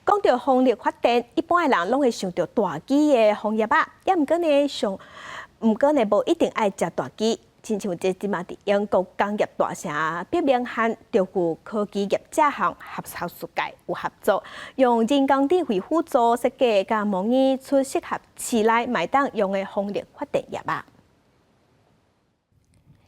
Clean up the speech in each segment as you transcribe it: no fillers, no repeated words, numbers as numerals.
講到風力發電，一般的人攏會想著大支的風葉仔，也毋過呢，上毋過呢，無一定愛遮大支。親像這這馬佇英國工業大城伯明翰，就有科技業者和學術界有合作，用人工智慧輔助設計佮模擬出適合市內嘛會當用的風力發電葉仔。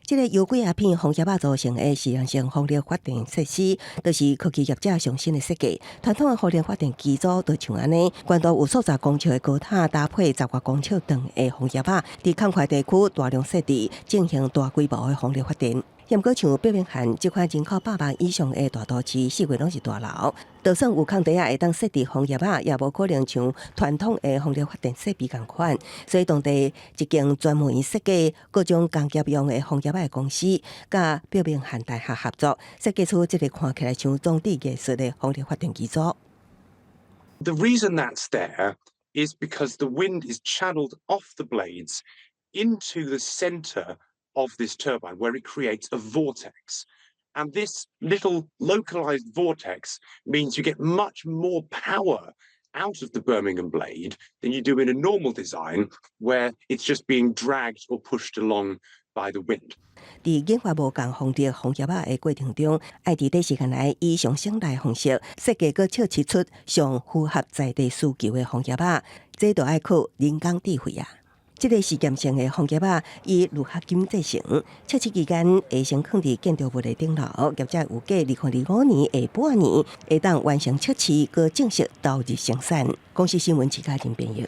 這个由幾仔片風葉仔組成的試驗性風力發電設施，就是科技業者上新的設計。傳統的風力發電機組就像按呢，懸度有數十公尺的高塔，搭配十外公尺長的風葉仔，佇空曠地區大量設置，進行大規模的風力發電。毋過像伯明翰這款人口百萬以上的大都市，四圍攏是大樓，就算有空地仔會當設置風葉仔，也無可能像傳統的風力發電設備仝款。所以當地一間專門設計各種工業用的風葉仔的公司，佮伯明翰大學合作，設計出這个看起來像裝置藝術的風力發電機組。 The reason that's there is because the wind is channeled off the blades into the center of this turbine, where it creates a vortex. And this little localized vortex means you get much more power out of the Birmingham blade than you do in a normal design, where it's just being dragged or pushed along by the wind. 佇研發無仝風力風葉仔的過程中，愛佇短時間內以上省力方式設計閣測試出上符合在地需求的風葉仔，這就愛靠人工智慧啊！這个試驗性的風葉仔以鋁合金製成，測試期間會先囥佇建築物的頂樓，業者預計2025年下半年會當完成測試，閣正式投入生產。公視新聞徐嘉玲編譯。